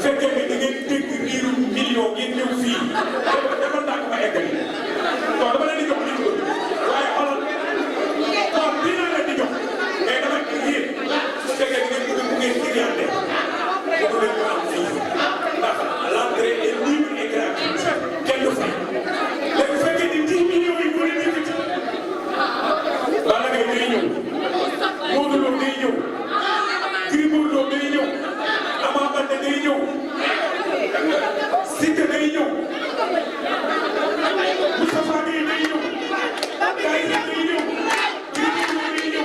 fekkee ni da ngeen dégg riiru million ngeen ñëw fii dama ndànk ma eggali bon dama leen di jox nit ko waaye xoolal bon bii naa leen di jox mais dama yéen su fekkee da ngeen bëgg bu ngeen clienté bëgg leen ko am fii ndax l'entrée est libre et gratuite kenn du fay léegi bu fekkee ni 10 millions yi moo leen yëkkati Balla Gaye day ñëw Modou Lo day ñëw Gris Bordeaux day ñëw Ama Baldé day ñëw Siteu day ñëw Moustapha Gueye day ñëw Tyson day ñëw Gris Bordeaux day ñëw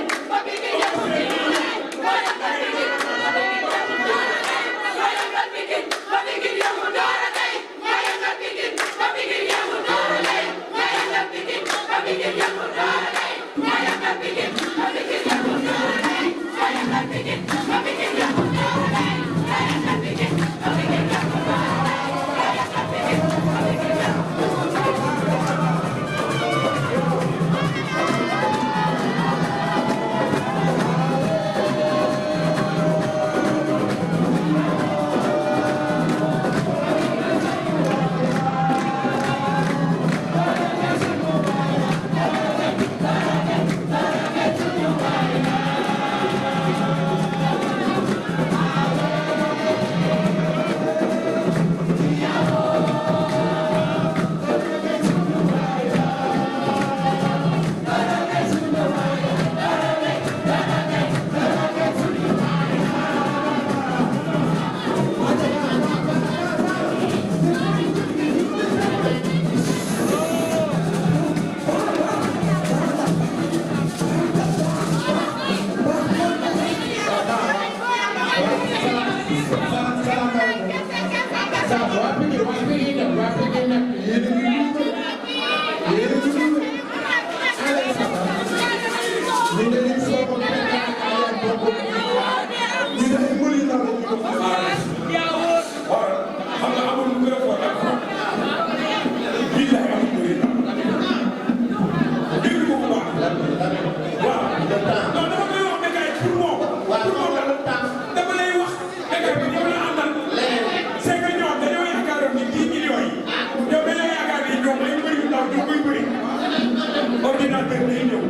ordinateur day ñëw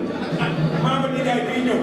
Mamadou Ndiaye day ñëw